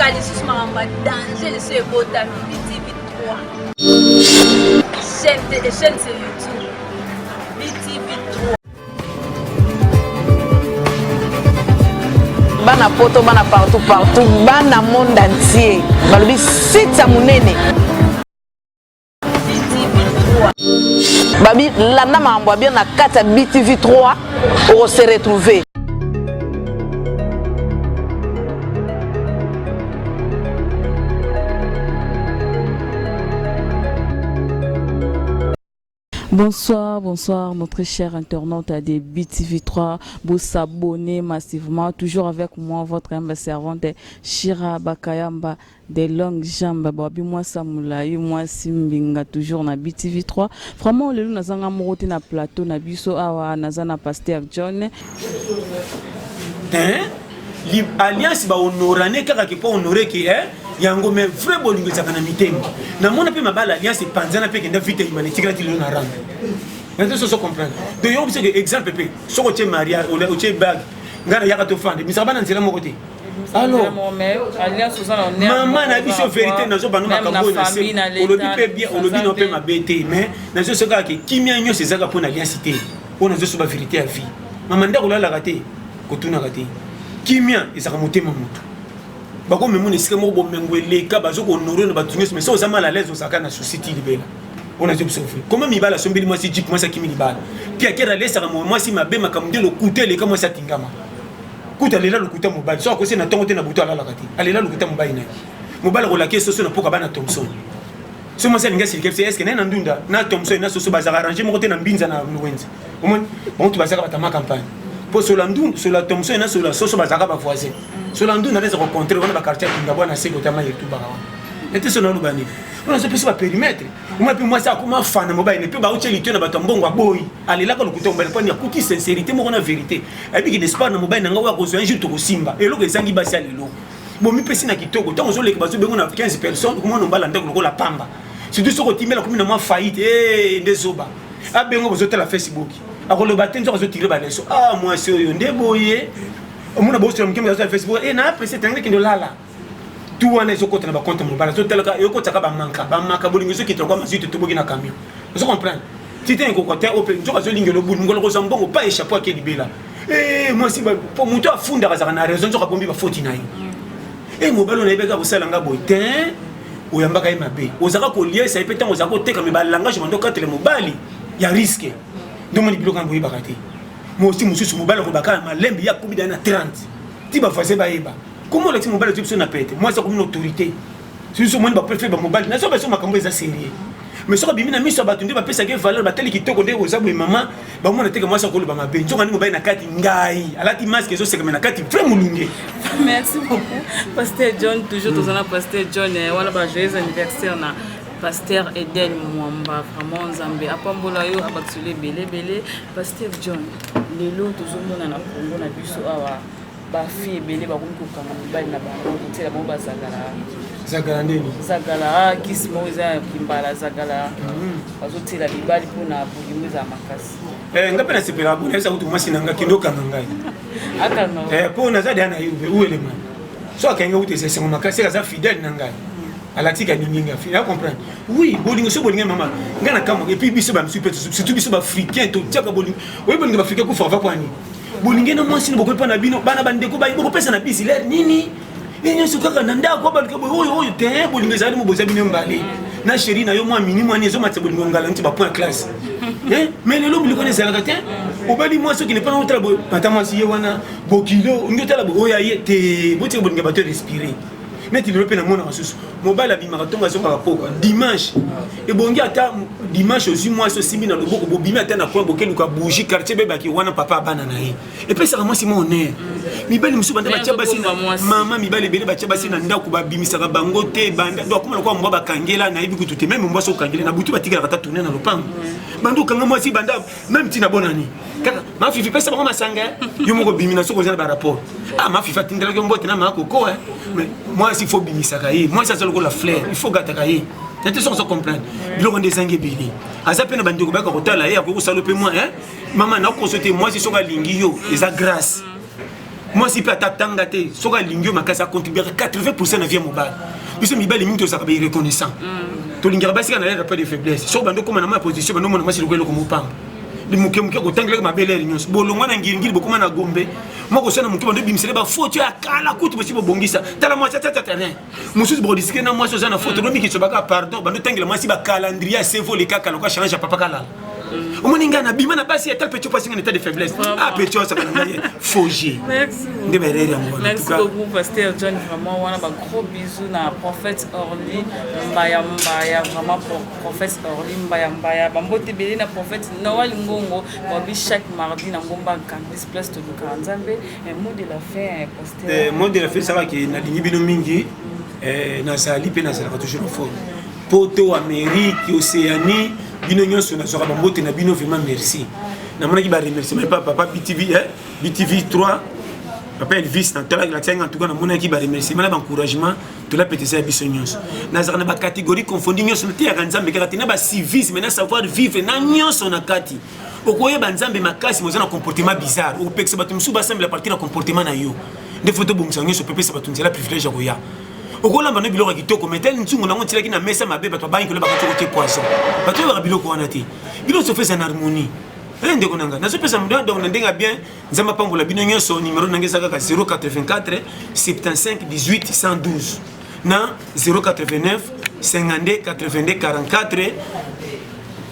Sika lisusu makambo ya danger lisusu ebotami BTV 3. Chaîne, chaîne sur YouTube. BTV 3. Bana poto bana partout partout bana monde entier balobi site ya monene babi landa makambo ya bien na kati ya btv 3 okose retrouver. Bonsoir, bonsoir, notre cher internaute de BTV3. Vous s'abonnez massivement, toujours avec moi, votre humble servante, Shira Bakayamba, des longues jambes. Babi, moi, Samoulaï, moi, Simbinga, toujours na BTV3. Vraiment, le nazanga morote na plateau, na biso, awa, nazana pasteur John. Hein? Alliance ba honorane kaka ke po honore ke hein? Yango mais vrai bolingo ezalaka na mitema. Namona mpe mabala alliance epanzana mpe ekenda vite imana etikala ti lelo na rando. Nazo soso comprendre. Donc yo biso exemple mpe soki otie mariage otie bague ngai nayaka tofanda misaka bana nzela moko te. Alors mama na biso verité nazo bando makambo oyo na se olobi mpe bien olobi na mpe mabe te mais nazo soki kaka ke kimia nyonso ezalaka mpo na alliance te oyo nazo soba verité ya vie. Mama ndako olalaka te kotunaka te kimia ezalaka motema motu bakomema na esika moko bomengo eleka bazo kohonore na bato nyonso mais soki oza mal à l'aise ozalaka na souci ti libela wana azo biso vrai comment mibala asombeli mwasi jeep mwasi akimi libala piakere alesaka mwasi mabe makambo nde lokuta eleka mwasi atingama kuta alela lokuta mobali soki akosi na ntongo te na butu alalaka te alela lokuta mobali na ye mobali akolaki soso na mpoka bana thomson so mwasi alingi asilika biso eske naye na ndunda na thomson na soso bazalaka arrange moko te na mbinza na wenze omoni bango to bazalaka batama campagne mpo sola ndunda sola thomson na sola soso bazalaka bavoisin sola ndunda nde eza kocontre wana bakartier ya kingabwa na seko tama yetubaka wana ete so naloba nini wana azopesa baperimetre omona mpe mwasi akoma fana mobali ne mpe baotya litoi na bato ya mbongo aboyi alelaka lokuta mobali mpo akuti sincérité moko na vérité ayebiki n'est-ce pas na mobali na ngai oyo akozwa un jour tokosimba eloko ezangi basi ya lelo bomipesi na kitoko ntango ozoleka bazobengo na 15 personnes okomona mbala ndako lokola pamba surtout soki otimbela komi na mwa faillite eh, nde zoba abengo bozotala facebook akoloba te nzoka azotire baleso ah mwasi oyo nde boye omona bosola moke moke azotala facebook e na aprese tangi kende olala tu wana ezokota na bacompte mobali azotalaka ekotaka bamanka bamaka bolingo ezokita kwa mazwi totoboki na camion ozo comprendre tite ekoka te ope nzoka azolingela obulu mokolo kozwa mbongo pa echapo ake libela eh, mwasi po moto afundaka azalaka na raison nzoka abombi bafoti na ye e eh, mobali oyo nayebaki akosala nga boye te oyambaka ye mabe ozalaka koliesa ye mpe ntango ozalaka koteka me balangage bando okatele mobali ya riske nde omoni biloko yango boyebaka te mosi mosusu mobali akobaka malembe ye akomi daya na 30 ti bavoisin bayeba koma olakisi mobali ozwi biso na pete mwasi akomi na autorité soki omoni baprefe bamobali nazo baso makambo eza serieux mais soki abimi na miso ya bato nde bapesaka ye valeur batali kitoko nde oza boye mama bamona teke mwasi akoloba mabe nzoka nde mobali na kati ngai alati masque ezosekama na kati vrai molunge. Merci beaucoup pasteur John, toujours toza na pasteur John eh, wana ba joyeux anniversaire na pasteur Eden Mwamba, vraiment Nzambe apambola yo abakisela ebele ebele. Pasteur John, lelo tozomona na Congo na biso awa ba fille ebele bakomi kokanga mibali na bango kotiela bango bazagala zagala ndeni zagala ah, kisi moko eza ya kimbala zagala mhm. bazotiela mibali mpona bolingo ezala makasi eh, nga mpe nasepelaka bo nayebisa kutu mwasi na nga kende okanga ngai eh, mpo naza deya na ye uelema so akangi kutu eza esengo makasi aza fidèle na ngai alati kaningi nga ya comprendre oui bolingo so bolingo mama nga na kamwa et puis biso ba misusu surtout biso ba africain totiaka bolingo oyebi bolingo ba africain kufa va kwa nini bolingi na mwasi bokoki mpo na bino bana bandeko baye bokopesa na bisi lere nini ye nyonso kaka na ndako baluka boye oyo oyo te bolingo ezali mo boza bino mbale na sheri na yo mwa mini mwani ezomatisa bolingo ngala nti bapoint ya classe eh, mais lelo bolingo wana ezalaka te obali mwasi okende mpona otala boye ata mwasi ye wana bokilo olingi otala boye oyo aye te botika bolingo ya bato respire neti lelo mpe namonaka susu mobali abimaka ntongo azongaka pokwa dimanche ebongi ata dimanche ozwi mwasi osimbi na loboko bobimi ata na coin bokeluka bougie quartier bebaki wana papa abana na ye epesaka mwasi mwa honneur mibali mosusu banda batya basi mama mibali ebele batya basi na ndako babimisaka bango te banda do akoma lokola mbwa bakangela nayebi kutu te meme mbwa so okangela na butu batikalaka ata tourne na lopango banda okanga mwasi banda meme ntina bonani kaka mafifi pesa bango masanga eh. yo moko obimi na soki oza na barapport ah mafifi atindelaki yo mbote na makoko eh. mais mwasi faut obimisaka ye mwasi aza lokola fleur il faut ogataka ye nate soki ozo comprendre biloko nde ezangi ebele aza mpe na bandeko bayaka kotala ye akoki kosala mpe mwa eh. mama nakoso te mwasi soki alingi yo eza grâce. Mwasi mpe ata tanga te, soki alingi yo makasi, acontribuaka 80% na vie ya mobali. Biso mibali mingi tozalaka ba irreconnaissant. Tolingaka basi kaka na l'air pas de faiblesse. Soki bando okóma na mwa position, bando omona mwasi lokola eloko mopamba, moke moke kotangelaka mabele nyonso. Bolongwa na Ngiringiri, bokóma na Gombe, moko osala moke, bando ebimisele bafoto ya kala kutu bosi bobongisa. Tala mwasi atata terrain mosusu, bokodisike na mwasi oza na foto bomikisa baka pardon, bando otangela mwasi bacalendrier ya sevole kaka lokola change ya papa kalala. Omoni ngai nabima na basi, ata petit pasi, ngai na état de faiblesse. Ah, petit osaka na ngai fogie nde berere yango wana. Merci beaucoup, pasteur John. Vraiment wana ba gros bisous na prophète Orly Mbaya Mbaya, vraiment prophète Orly Mbaya Mbaya. Bambote ebele na prophète Noël Ngongo babi chaque mardi na Ngomba Campus Place, tolukaka Nzambe. Mot de la fin, pasteur. Mot de la fin esalaki, nalingi bino mingi, nazali mpe nazalaka toujours en forme. Poto, Amérique, Océanie, bino nyonso nazwaka bambote na bino, vraiment merci. Namonaki baremerciement epa papa BTV, eh, BTV 3, papa Elvis, natalaki, natiaki. En tout cas namonaki baremerciement na baencouragement. Tolapetesa ya biso nyonso, nazalaka na bacatégorie confondu nyonso, nateyaka Nzambe kaka te, na bacivisme, na savoir vivre, na nyonso na kati. Okoyeba Nzambe makasi, moza na comportement bizarre, okopekisa bato mosusu basambela partir na comportement na yo. Nde faut tobongisa nyonso, pepesa bato nzela, privilège ya koya. Okolamba no biloko ya kitoko, mais tali nzungu nango ntilaki na mesa mabe, bato babangi kolia, bakati kotie poison. Bato oyebaka biloko wana te. Biloko sofa eza na harmonie. Ndeko na ngai, nazopesa donc na ndenge ya bien. Nzambe apambola bino nyonso. Numero na ngai eza kaka 084 75 18 112 na 089 52 82 44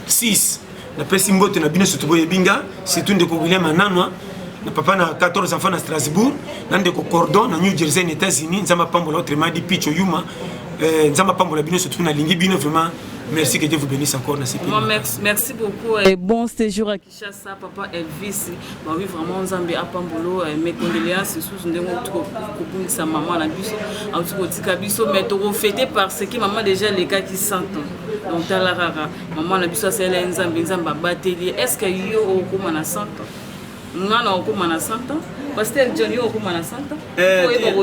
6. Napesi mbote na bino, surtout boyebi nga, surtout ndeko William Ananwa na papa na 14 enfants na Strasbourg, na ndeko Cordon na New Jersey na États-Unis. Nzambe apambola. Autrement dit Picho Yuma, Nzambe apambola bino, surtout nalingi bino vraiment. Merci, que Dieu vous bénisse encore na sepeli. Merci, merci beaucoup et bon séjour à Kinshasa, papa Elvis. Bah oui, vraiment Nzambe apambolo. Mes condoléances sous ndenge kobungisa mama na biso, auti kotika biso, mais tokofete parce que mama déjà elekaki 100 ans. Donc tala kaka mama na biso, asalela ye Nzambe, Nzambe abateli ye. Est ce que yo okokóma na 100 ans? Nga na okóma na 100 ans? Pasteur John, yo okóma na 100 ans?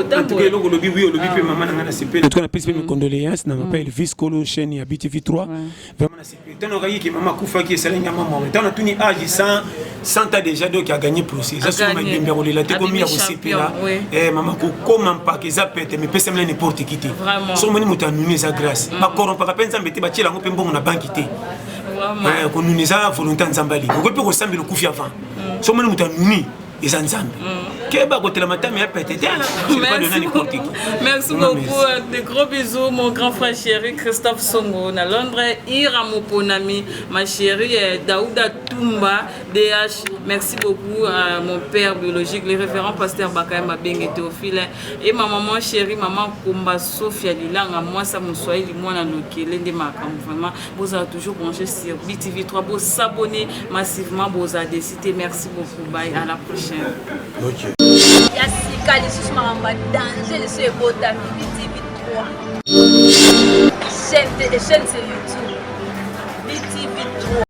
En tout cas eloko olobi, oui, olobi mpe mama na ngai, nasepeli. En tout cas napesi mpe mes condoléances na papa Elvis, kolo chaîne ya BTV 3. Vraiment nasepeli. Ntango nakaki ke mama akufaki, esalaki nga mama. Ntango natuni âge, 100 100 ans déjà, donc agagné procès. Eza soki mabembe ya kolela te, komi ya kosepela. Mama kokoma mpaka eza pete, mais pesamela n'importe qui te. Soki omoni moto anuni, eza grâce. Bakorompaka mpe Nzambe te, batiela yango mpe mbongo na banki te. Konuna eza volonté ya Nzambe. Alingi, okoki mpe kosambela, okufi avant. Soki omoni moto anuni, eza Nzambe. Keba kotela matama ya pete te. Merci beaucoup, de gros bisous, mon grand frère chéri Christophe Songo na Londres, Ira Moponami, ma chérie Daouda Tumba DH. Merci beaucoup à mon père biologique, le révérend pasteur Bakayamba Benge Théophile, et ma maman chérie, maman Komba Sofia Lilanga Mwasa Moswahili Mwana Lokele nde makambo. Vraiment bozala toujours branché sur BTV 3, bo s'abonner massivement, bozala décidé. Merci beaucoup, bye, à la prochaine. Okay. Ya sika lisusu, makambo ya danger lisusu ebotami, BTV 3 chaîne, chaîne c'est YouTube BTV 3.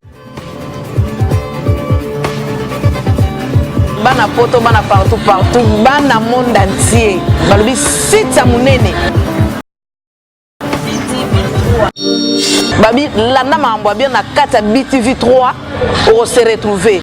Bana Poto, bana partout partout, bana monde entier, balobi site ya monene. BTV 3. Babi landa makambo ya bien na kati ya BTV 3, okose retrouver.